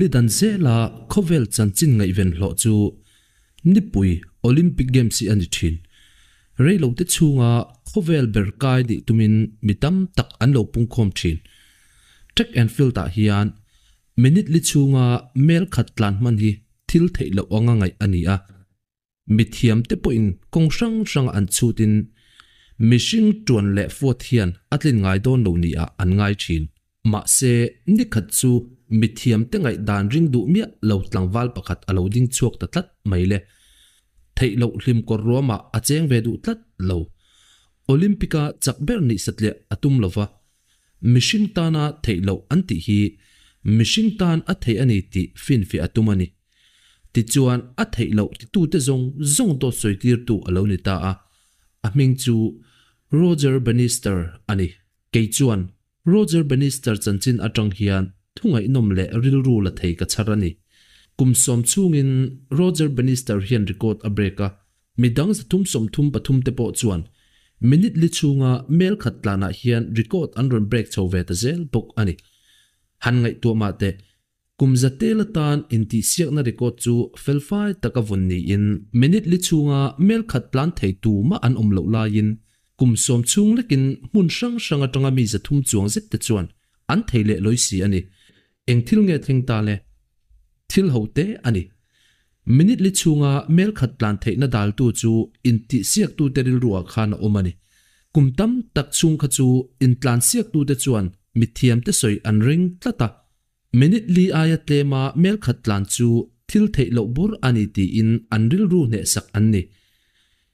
Kum li dan zela khawvel chanchin ngaihven hlawh chu nipui Olympic Games hi a ni thin. Reilote chhunga khawvel ber kai nih tumin mi tam tak an lo pungkhawm thin. Track and field ah hian minute li chhunga mel khat tlan hman hi thil theih loh anga ngaih a ni a. Mithiam te pawhin kawng hrang hranga an chhutin mihring tuan leh fuat hian a tlin ngai dawn lo nia an ngai thin. Mahse, nikhat chu mithiam te ngaihdan ring duh miah lo tlangval pakhat a lo ding chhuak ta tlat mai le. Theih loh hlim kawr ruamah a cheng ve duh tlat lo. Olympic-a chak ber nih satliah a tum lo va, mihring tana theih loh an tih hi mihring tan a theih a ni tih finfiah a tum a ni. Tichuan, a theih loh titute zawng zawng dawt sawitirtu a lo ni ta a, a hming chu Roger Bannister a ni. Kei chuan Roger Bannister chanchin atang hian thungaihnawm leh rilru la thei ka chhar a ni. Kum sawm chhungin Roger Bannister hian record a break a, midang 333 te pawh chuan minute li chhunga mel khat tlanah hian record an rawn break chho ve ta zel bawk a ni. Han ngaihtuah mah teh, Kum za tel atan intihsiakna record chu felfai taka vawn niin minute li chhunga mel khat tlan thei tu mah an awm loh laiin kum sawm chhung lekin hmun hrang hrang atanga mi 300 chuang zet te chuan an thei leh lawi si a ni. Eng thil nge thleng ta le? Thil ho te a ni. Minute li chhunga mel khat tlan theihna daltu chu intihsiaktute rilruah khan a awm a ni. Kum tam tak chhung kha chu intlansiaktute chuan mithiamte sawi an ring tlat a. Minute li aia tlema mel khat tlan chu thil theih loh bur a ni tiin an rilru hnehsak an ni.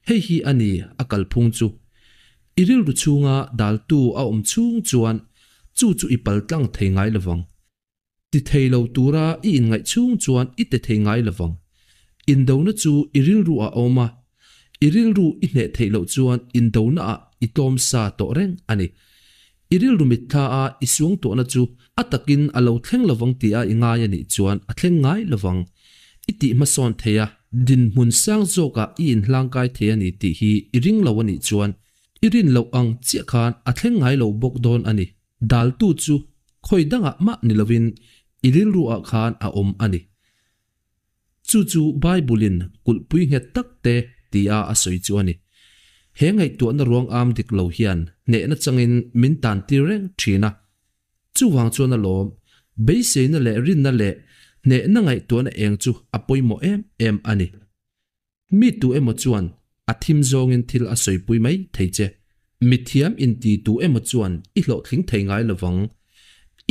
Hei hi a ni a kalphung chu. I rilru chhunga daltu a awm chhung chuan chu chu i pal tlang thei ngai lovang. Ti thei lo tura i inngaih chhung chuan i ti thei ngai lovang. Indona chu i rilru ah a awm a, i rilru i hneh theih loh chuan indona ah i tlawm sa tawh reng a ni. I rilru mitthla a i suang tawhna chu a takin a lo thleng lovang tia i ngai a nih chuan a thleng ngai lovang. I tih hmasawn thei a, dinhmun sang zawkah i inhlangkai thei a ni tih hi i ring lo a nih chuan i rin loh ang chiah khan a thleng ngai lo bawk dawn a ni. Daltu chu khawi dangah mah ni lovin i rilruah khan a awm a ni. Chu chu Bible-in kulhpui nghet tak te tia a sawi chu a ni. He ngaihtuahna ruang am dik lo hian hnehna changin min tan tir reng thin a. Chuvang chuan a lawm, beiseina leh rinna leh hnehna ngaihtuahna eng chu a pawimawh em em a ni. Mi tu emaw chuan a thim zawngin thil a sawipui mai thei che. Mithiam inti tu emaw chuan i hlawhtling thei ngai lovang,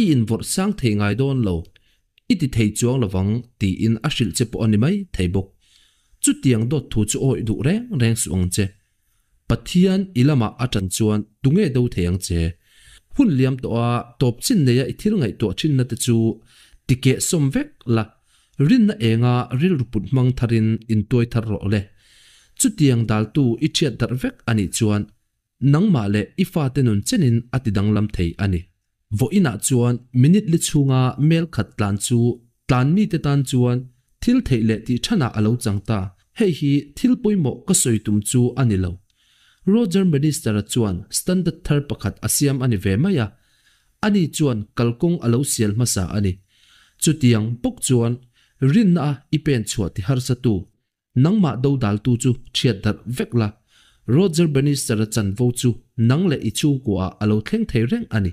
i invawrh sang thei ngai dawn lo, i ti thei chuang lovang tiin a hrilh che pawh a ni mai thei bawk. Chutiang dawt thu chu awih duh reng reng suh ang che. Pathian i lamah a ṭan chuan tunge do thei ang che? Hun liam tawha tawp chin neia i thil ngaihtuah ṭhinna te chu tikeh sawm vek la, rinna enga rilru put hmang tharin intuai thar rawh le. Chutiang daltu i ṭhiat darh vek a nih chuan nangmah leh i fate nun chenin a ti danglam thei a ni. Vawiinah chuan minute li chhunga mel khat tlan chu tlan mite tan chuan thil theih leh tih thanah a lo chang ta. Hei hi thil pawimawh ka sawi tum chu a ni lo. Roger Bannister-a chuan standard thar pakhat a siam a ni ve mai a, ani chuan kalkawng a lo sial hmasa a ni. Chutiang bawk chuan rinna a i pen chhuah ti harsa tu Nangmah dodaltu chu thiat darh vek la, Roger Bannister-a chanvo chu nang leh i chhungkuaah a lo thleng thei reng a ni.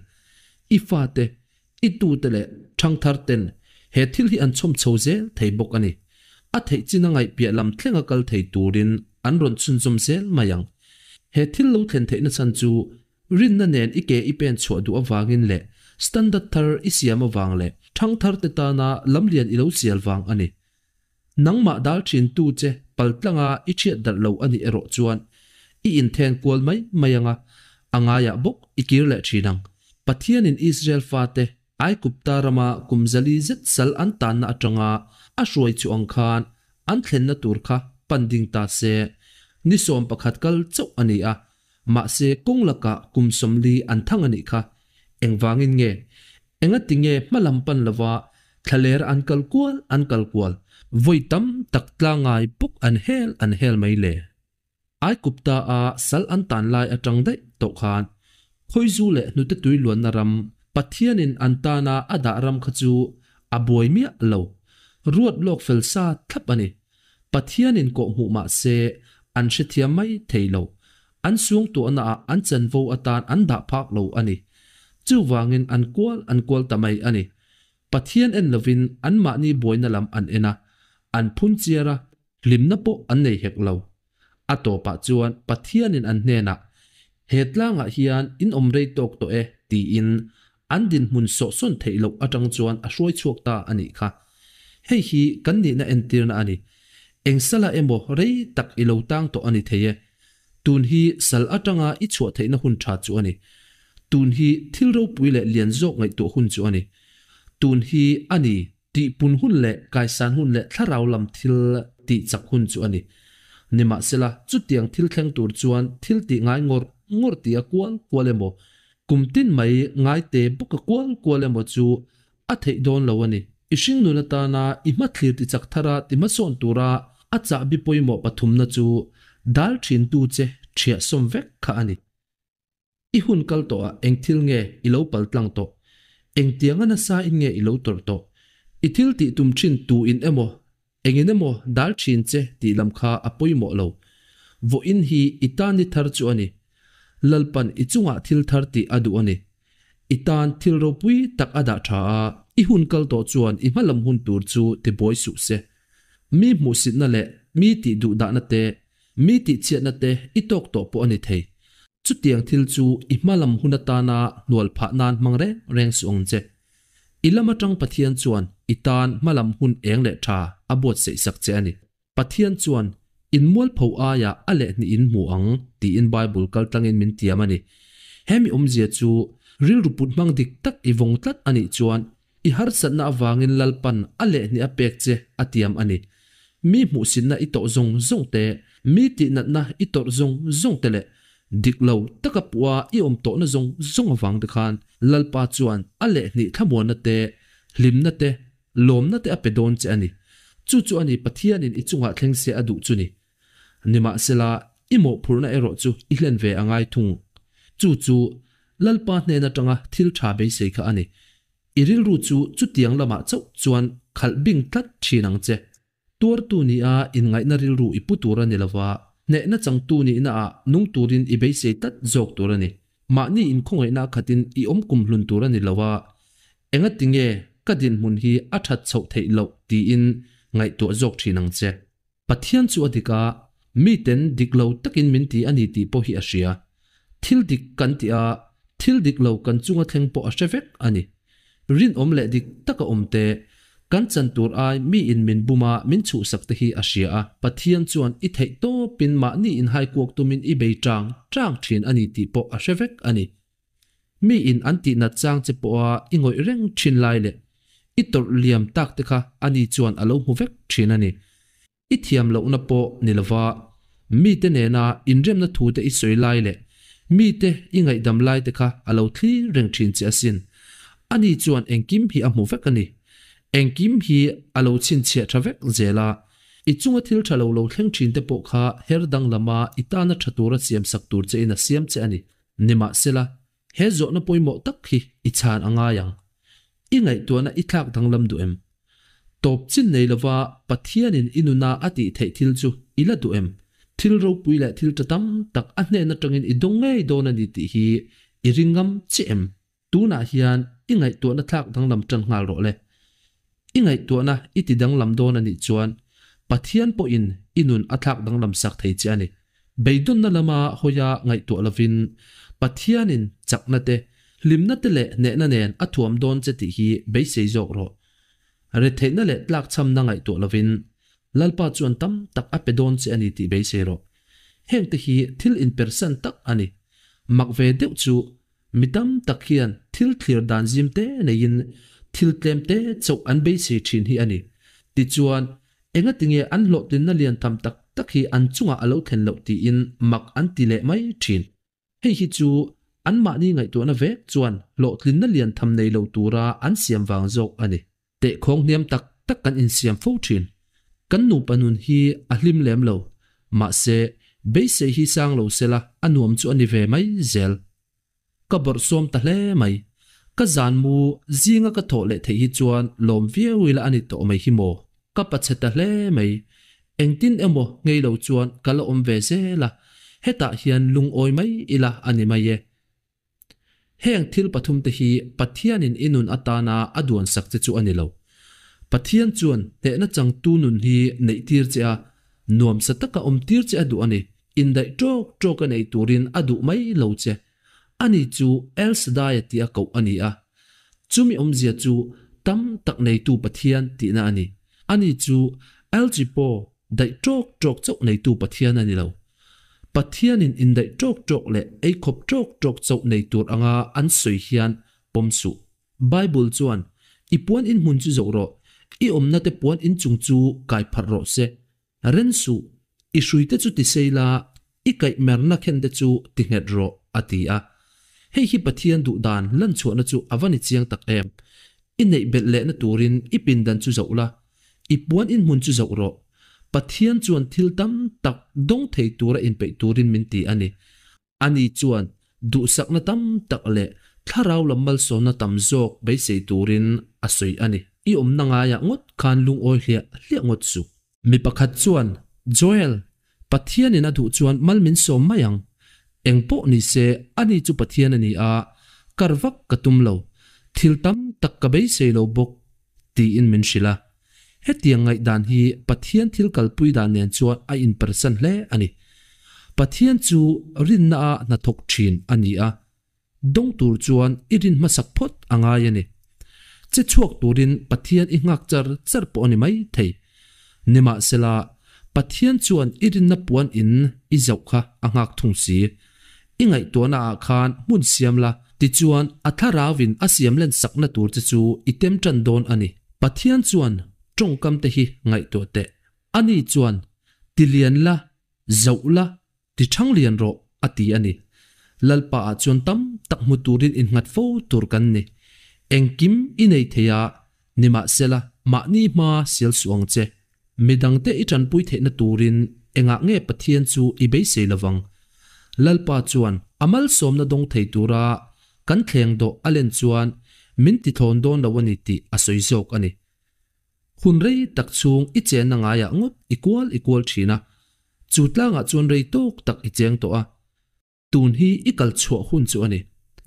I fate, i tute leh ṭhangthar ten he thil hi an chhawm chho zel thei bawk a ni. A theih chin a ngaihpiah lam thlenga kal thei turin an rawn chhunzawm zel mai ang. He thil lo thlen theihna chhan chu Rinna nen i ke i pen chhuah duh avangin leh standard thar i siam avang leh ṭhangthar te tana lamlian i lo sial vang a ni. Nangmah dal thin tu che paltlanga i thiat darh lo a nih erawh chuan i inthen kual mai mai anga, a ngaiah bawk i kir leh thin ang. Pathianin Israel fate Aigupta rama kum zali zet sal an tanna atanga a hruai chu ang khan an thlenna tur kha pan ding ta se, ni 11 kal chauh a ni a, mahse kawng lakah kum 40 an thang a nih kha. Engvangin nge? Engati nge hmalam pan lova thlaler an kal kual an kal kual, vawi tam tak tlangai bawk an hel an hel mai le? Aigupta a sal an tan lai atang daih tawh khan Khawizu leh hnute tui luanna ram, Pathianin an tana a dah ram kha chu A buai miah lo. Ruat lawk fel sa thlap a ni. Pathianin kawhhmuh mah se, an hrethiam mai thei lo. An suangtuahnaah an chanvo atan an dah phak lo a ni. Chuvangin an kual an kual ta mai a ni. Pathian en lovin anmahni buaina lam an en a, an phun chiar a, hlimna pawh an nei hek lo. A tawpah chuan Pathianin an hnenah, He tlangah hian in awm rei tawk tawh e, tiin an dinhmun sawhsawn theih loh atang chuan a hruai chhuak ta a nih kha. Hei hi kan nihna entirna a ni. Eng sala emaw rei tak i lo tang tawh a ni thei e. Tun hi sal atanga i chhuah theihna hun tha chu a ni. Tun hi thil ropui leh lian zawk ngaihtuah hun chu a ni. Tun hi a ni. Tihpun hun leh kaisan hun leh thlarau lam thil tih chak hun chu a ni. Nimahsela, chutiang thil thleng tur chuan thil tih ngai ngawr ngawr tih a kual kual emaw, kum tin mai ngai te bawk a kual kual emaw chu a theih dawn lo a ni. I hringnun atana i hmathlir ti chak thara ti hmasawn tura a chahbi pawimawh pathumna chu dal thintu che ṭhiah sawm vek kha a ni. I hun kal tawh ah eng thil nge i lo pal tlang tawh? Eng tianga nasa in nge i lo tawrh tawh? I thil tih tum thin tu in emaw, eng in emaw dal thin che tih lam kha a pawimawh lo. Vawiin hi i tan ni thar chu a ni. Lalpan i chungah thil thar tih a duh a ni. I tan thil ropui tak a dah tha a, i hun kal tawh chuan i hmalam hun tur chu ti buai suh se. Mi hmuhsitna leh mi tih duhdahna te Mi tihchhiatna te i tawk tawh pawh a ni thei. Chutiang thil chu i hmalam hun atana hnual phah nan hmang reng reng suh ang che. I lam atang Pathian chuan i tan hmalam hun eng leh tha a buatsaih sak che a ni. Pathian chuan in mualpho aiah a lehhnih in hmu ang tiin Bible kaltlangin min tiam a ni. He mi awmzia chu rilru put hmang dik tak i vawng tlat a nih chuan I harsatna avangin Lalpan a lehhnih a pek che a tiam a ni. Mi hmuhsitna i tawh zawng zawng te, mi tihnatna i tawrh zawng zawng te leh dik lo taka puha i awm tawhna zawng zawng avang te khan Lalpa chuan a lehhnih thlamuanna te, hlimna te, lawmna te a pe dawn che a ni. Chu chu a ni Pathianin i chungah thleng se a duh chu ni. Nimahsela, i mawhphurhna erawh chu i hlen ve a ngai thung. Chu chu Lalpa hnen atanga thil tha beisei kha a ni. I rilru chu chutiang lamah chauh chuan khalh bing tlat thin ang che. Tuartu nia inngaihna rilru i pu tur a ni lova, hnehna changtu nihnaah nung turin i beisei tlat zawk tur a ni. Mahni inkhawngaihna khatin i awm kumhlun tur a ni lova, engatinge ka dinhmun hi a that chhoh theih loh tiin ngaihtuah zawk thin ang che. Pathian chu a dik a, miten dik lo takin min ti a ni tih pawh hi a hria. Thil dik kan ti a, thil dik lo kan chunga thleng pawh a hre vek a ni. Rinawm leh dik taka awm te, kan chan tur ai miin min bum a, min chhuhsak te hi a hria a. Pathian chuan i theih tawpin mahni inhaikuak tumin i bei tang tang thin a ni tih pawh a hre vek a ni. Mi in an tih nat chang che pawha i ngawih reng thin lai leh i tawrh liam tak te kha ani chuan a lo hmu vek thin a ni. I thiam lohna pawh ni lova mite nena inremna thu te i sawi lai leh mite i ngaihdam lai te kha a lo thlir reng thin che asin. Ani chuan engkim hi a hmu vek a ni. Engkim hi a lo chhinchhiah tha vek zel a. I chunga thil tha lo lo thleng thin te pawh kha her danglama i tana tha tura siamsak tur che in a siam che a ni. Nimahsela, he zawhna pawimawh tak hi i chhan a ngai ang. I ngaihtuahna i thlak danglam duh em? Tawp chin nei lova Pathianin i nuna a tih theih thil chu i la duh em? Thil ropui leh thil tha tam tak a hnen atangin i dawng ngei dawn a ni tih hi i ring ngam chiah em? Tunah hian i ngaihtuahna thlak danglam tan nghal rawh le. I ngaihtuahna i ti danglam dawn a nih chuan Pathian pawhin i nun a thlak danglam sak thei che a ni. Beidawnna lama hawia ngaihtuah lovin Pathianin chakna te, hlimna te leh hnehna nen a thuam dawn che tih hi beisei zawk rawh. Retheihna leh tlakchhamna ngaihtuah lovin Lalpa chuan tam tak a pe dawn che a ni tih beisei rawh. Hengte hi thil inpersan tak a ni. Mak ve deuh chu Mi tam tak hian thil thlir dan zim te neiin thil tlem te chauh an beisei thin hi a ni. Tichuan, engatinge an hlawhtlinna lian tham tak tak hi an chungah a lo thlen loh tiin mak an ti leh mai thin. Hei hi chu anmahni ngaihtuahna vek chuan hlawhtlinna lian tham nei lo tura an siam vang zawk a ni. Tehkhawng hniam tak tak kan insiam fo thin. Kan nupa nun hi a hlim lem lo. Mahse, beisei hi sang lo sela a nuam chu a ni ve mai zel. Ka bawrhsawm ta hle mai. Ka zan mu zinga ka thawh leh theih hi chuan lawm viau ila a ni tawh mai hi maw? Ka pachhe ta hle mai. Engtin emaw ngei lo chuan ka la awm ve zel a, hetah hian lungawi mai ila a ni mai e. Heng thil pathumte hi Pathianin i nun atana a duansak che chu a ni lo. Pathian chuan hnehna changtu nun hi neihtir che a, nuamsa taka awmtir che a duh a ni. Indaih ṭawk ṭawk a nei turin a duh mai lo che. Ani chu El Shaddai-a tia koh a ni a. Chumi awmzia chu tam tak neitu Pathian tihna a ni. Ani chu El Chipo, daih ṭawk ṭawk chauh neitu Pathian a ni lo. Pathianin indaih ṭawk ṭawk leh eikhawp ṭawk ṭawk chauh nei tur anga an sawi hian pawm suh. Bible chuan, I puan inhmun chu zoh rawh, i awmna te puan inchung chu kai pharh rawh se. Ren suh, i hruite chu ti sei la, i kaih merna khen te chu ti nghet rawh, a ti a. Hei hi Pathian duh dan lan chhuahna chu a va ni chiang tak em! I neih belh lehna turin i pindan chu zoh la, i puan inhmun chu zoh rawh. Pathian chuan thil tam tak dawng thei tura inpeih turin min ti a ni. Ani chuan duhsakna tam tak leh thlarau lam malsawmna tam zawk beisei turin a sawi a ni. I awmna ngaiah ngawt khan lungawi hliah hliah ngawt suh. Mi pakhat chuan, Joel, Pathianin a duh chuan mal min sawm mai ang. Eng pawh ni se, ani chu Pathian a ni a, kar vak ka tum lo. Thil tam tak ka beisei lo bawk, tiin min hrilh a. Hetiang ngaihdan hi Pathian thil kalpui dan nen chuan a inpersan hle a ni. Pathian chu rinna-a hnathawk thin a ni a, dawng tur chuan i rin hmasak phawt a ngai a ni. Che chhuak turin Pathian i nghak char char pawh a ni mai thei. Nimahsela, Pathian chuan i rinna puan in i zauh kha a nghak thung si. I ngaihtuahna ah khan hmun siam la, tichuan a thlarauin a siam len sakna tur che chu i tem tan dawn a ni. Pathian chuan tawngkam te hi ngaihtuah teh. Ani chuan, Ti lian la, zauh la, ti thang lian rawh, a ti a ni. Lalpa ah chuan tam tak hmu turin innghat fo tur kan ni. Engkim i nei thei a, nimahsela mahni hma sial suh ang che. Midangte i tanpui theihna turin engah nge Pathian chu i beisei lovang? Lalpa chuan a malsawmna dawng thei tura kan thleng dawh a len chuan min tithlawn dawn lo a ni tih a sawi zawk a ni. Hun rei tak chhung i chenna ngaiah ngawt i kual i kual thin a, chu tlangah chuan rei tawk tak i cheng tawh a. Tun hi i kal chhuah hun chu a ni.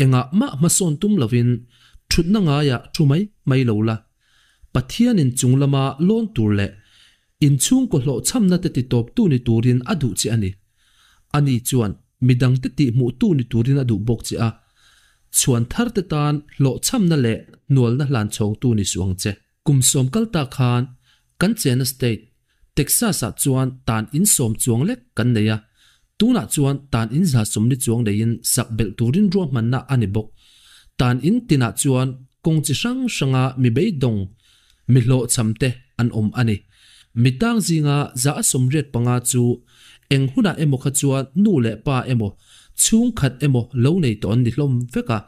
Engah mah hmasawn tum lovin thutna ngaiah thu mai mai lo la. Pathianin chung lama lawn tur leh inchhungkaw hlawhchhamna te titawptu ni turin a duh che a ni. Ani chuan midangte tihhmuhtu ni turin a duh bawk che a. Chhuan tharte tan hlawhchhamna leh hnualna hlanchhawngtu ni suh ang che. Kum sawm kal ta khan kan chena state, Texas-ah chuan tan in sawm chuang lek kan nei a, tunah chuan tan in za sawmli chuang neiin sak belh turin ruahmanna a ni bawk. Tan in tinah chuan kawng chi hrang hranga mi beidawng, mi hlawhchham te an awm a ni. Mi tang zinga 185 chu eng hunah emaw kha chuan nu leh pa emaw, chhungkhat emaw lo nei tawh an ni hlawm vek a.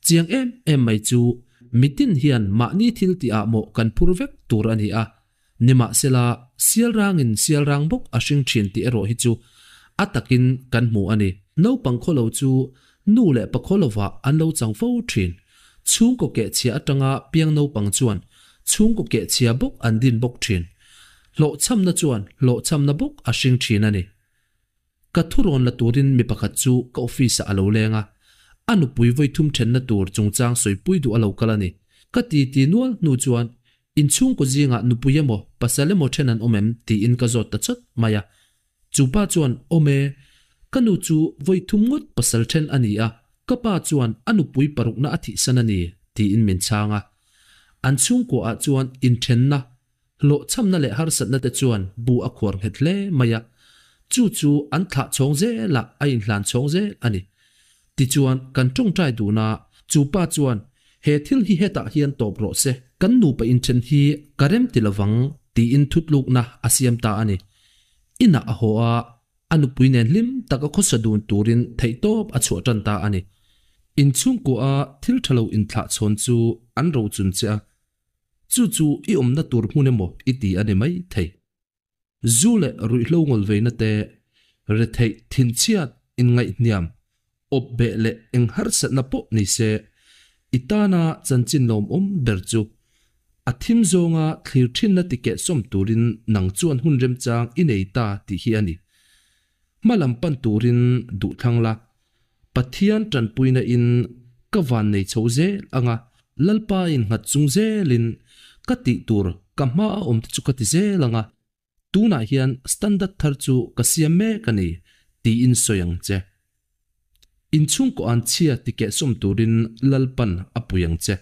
Chiang em em mai chu mitin hian mahni thil tihah mawh kan phur vek tur a ni a, nimahsela sial rangin sial rang bawk a hring thin tih erawh hi chu a takin kan hmu a ni. Naupang khawlo chu nu leh pa khawlovah an lo chang fo thin. Chhungkaw kehchhia atanga piang naupang chuan chhungkaw kehchhia bawk an din bawk thin. Hlawhchhamna chuan hlawhchhamna bawk a hring thin a ni. Ka thu rawn la turin mi pakhat chu ka office ah a lo leng a, a nupui vawi thum thenna tur chungchang sawipui duh a lo kal a ni. Ka ti ti nual hnu chuan inchhungkaw zingah nupui emaw pasal emaw then an awm em tiin ka zawt ta chawt mai a. Chu pa chuan awm e, ka nu chu vawi thum ngawt pasal then a ni a, ka pa chuan a nupui parukna a thihsan a ni tiin min chhang a. An chhungkua ah chuan inthenna Hlawhchhamna leh harsatna te chuan bu a khuar nghet hle mai a, chu chu an thlah chhawng zelah a inhlan chhawng zel a ni. Tichuan, kan tawngtai dun a, chu pa chuan, He thil hi hetah hian tawp rawh se, kan nupa inthen hi ka rem ti lovang, tiin thutlukna a siam ta a ni. Inah a haw a, a nupui nen hlim taka khawsa dun turin theihtawp a chhuah tan ta a ni. Inchhungkua a thil tha lo inthlah chhawn chu an rochun che a, Chu chu i awmna tur hmun emaw i ti a ni mai thei. Zu leh ruihhlo ngawlveina te, retheih thinchhiat inngaihhniam, awp beh leh eng harsatna pawh ni se, I tana chanchin lawmawm ber chu a thim zawnga thlir thinna tikeh sawm turin nang chuan hun remchang i nei ta tih hi a ni. Hma lam pan turin duh thlang la, Pathian tanpuina in ka van nei chho zel anga Lalpa in nghat chung zelin ka tih tur ka hma a awm te chu ka ti zel anga tunah hian standard thar chu ka siam mek a ni tiin sawi ang che. Inchhungkaw an chhia tikehsawm turin Lalpan a pui ang che.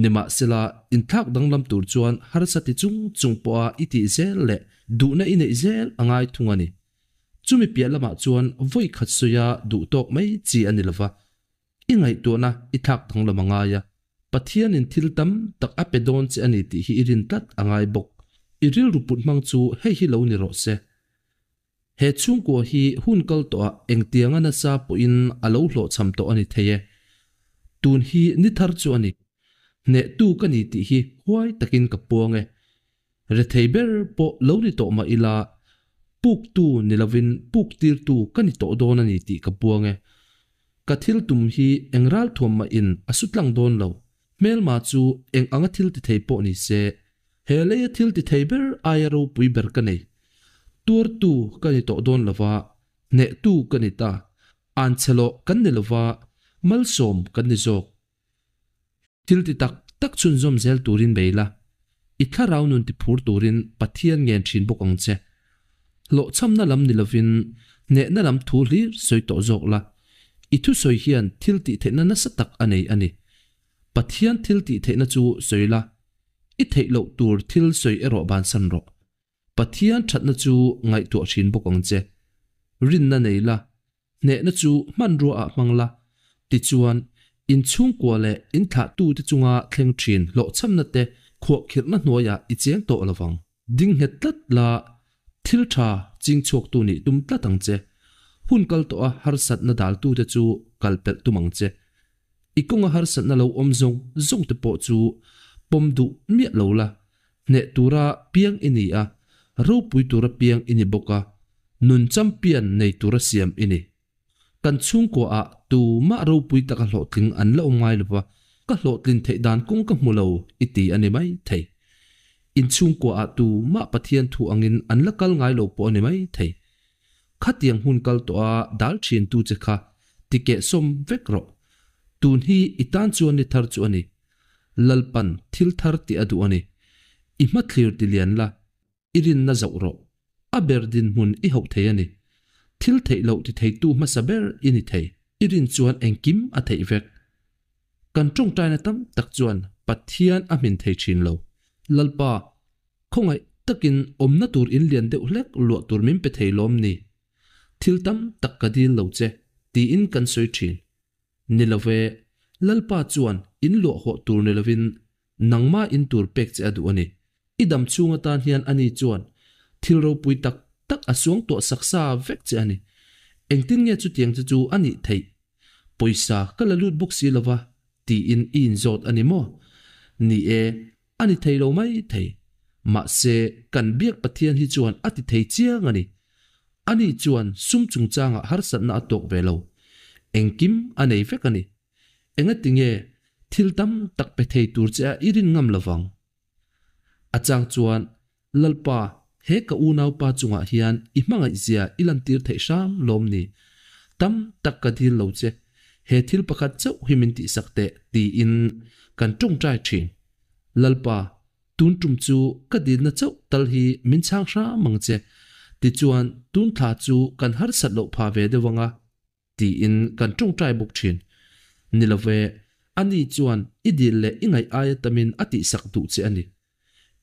Nimahsela, inthlak danglam tur chuan harsa ti chung chung pawha i tih zel leh duhna i neih zel a ngai thung a ni. Chumi piah lamah chuan vawi khat sawia duh tawk mai chi a ni lova, i ngaihtuahna i thlak danglam a ngai a, Pathianin thil tam tak a pe dawn che a ni tih hi i rin tlat a ngai bawk. I rilru put hmang chu hei hi lo ni rawh se. He chhungkua hi hun kal tawhah engtianga nasa pawhin a lo hlawhchham tawh a ni thei e. Tun hi ni thar chu a ni. Hnehtu ka ni tih hi huai takin ka puang e. Rethei ber pawh lo ni tawh mah ila, puktu ni lovin puktirtu ka ni tawh dawn a ni tih ka puang e. Ka thil tum hi eng ralthuam mahin a su tlang dawn lo. Hmelma chu eng anga thil ti thei pawh ni se, he leia thil ti thei ber aia ropui ber ka nei. Tuartu ka ni tawh dawn lova, hnehtu ka ni ta. Anchhelawh kan ni lova, malsawm kan ni zawk. Thil ti tak tak chhunzawm zel turin bei la, i thlarau nun ti phur turin Pathian ngen thin bawk ang che. Hlawhchhamna lam ni lovin hnehna lam thu hlir sawi tawh zawk la, i thusawi hian thil tih theihna nasa tak a nei a ni. Pathian thil tih theihna chu sawi la, i theih loh tur thil sawi erawh bansan rawh. Pathian thatna chu ngaihtuah thin bawk ang che. Rinna nei la, hnehna chu hmanrua ah hmang la, tichuan in chhungkua leh in thlahtute chunga thleng thin hlawhchhamna te khuahkhirhna hnuaiah i cheng tawh lovang. Ding nghet tlat la, thil tha ching chhuaktu nih tum tlat ang che. Hun kal tawha harsatna daltute chu kal pelh tum ang che. I kawnga harsatna lo awm zawng zawng te pawh chu pawm duh miah lo la, hneh tura piang i ni a, ropui tura piang i ni bawk a, nun champion nei tura siam i ni. Kan chhungkua ah tu mah ropui taka hlawhtling an la awm ngai lova, ka hlawhtlin theih dan kawng ka hmu lo i ti a ni mai thei. In chhungkua ah tu mah Pathian thu angin an la kal ngai lo pawh a ni mai thei. Khatiang hun kal tawh a dal thin tu che kha ti keh sawm vek rawh. Tun hi i tan chuan ni thar chu a ni. Lalpan thil thar tih a duh a ni. I hmathlir ti lian la, i rinna zauh rawh. A ber dinhmun i hauh thei a ni. Thil theih loh ti theitu hmasa ber i ni thei. I rin chuan engkim a theih vek. Kan tawngtaina tam tak chuan Pathian a hmin thei thin lo. Lalpa, khawngaih takin awmna tur in lian deuh hlek luah tur min pe thei lawm ni? Thil tam tak ka dil lo che, tiin kan sawi thin. Ni lo ve, Lalpa chuan in luah hawh tur ni lovin nangmah in tur pek che a duh a ni. I dam chhung atan hian ani chuan thil ropui tak tak a suang tuah sak sa vek che a ni. Engtin nge chutiang che chu a nih theih? Pawisa ka la lut bawk si lova tiin i inzawt a ni maw? Ni e, a ni thei lo mai thei. Mahse, kan biak Pathian hi chuan a ti thei chiang a ni. Ani chuan sum chungchangah harsatna a tawk ve lo. Engkim a nei vek a ni. Engatinge thil tam tak pe thei tur che a i rin ngam lovang? A chang chuan, Lalpa, he ka unaupa chungah hian i hmangaihzia i lantir theih hram lawm ni? Tam tak ka dil lo che, he thil pakhat chauh hi min tihsak teh, tiin kan tawngtai thin. Lalpa, tun tum chu ka dilna chauh tal hi min chhang hram ang che, tichuan tun thla chu kan harsat loh pha ve deuh ang a. Tiin kan tawngtai bawk thin. Ni lo ve, ani chuan i dil leh i ngaih aia tamin a tihsak duh che a ni.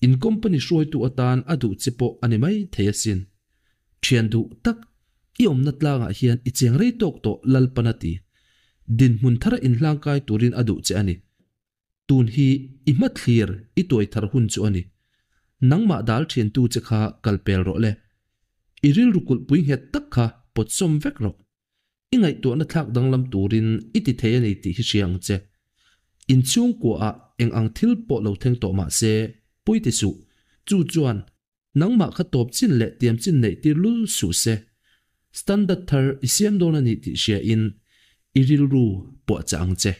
In company hruaitu atan a duh che pawh a ni mai thei asin. Thian duh tak, i awmna tlangah hian i cheng rei tawk tawh Lalpan a ti. Dinhmun thara inhlangkai turin a duh che a ni. Tun hi i hmathlir i tuai thar hun chu a ni. Nangmah dal thiantu che kha kal pel rawh le. I rilru kulhpui nghet tak kha pawt sawm vek rawh. I ngaihtuahna thlak danglam turin i ti thei a ni tih hi hria ang che. Inchhungkuaah eng ang thil pawh lo thleng tawh mah se, pawi ti suh. Chu chuan Nangmah kha tawp chin leh tiam chin neih tir lul suh se. Standard thar i siam dawn a ni tih hria in i rilru puah chah ang che.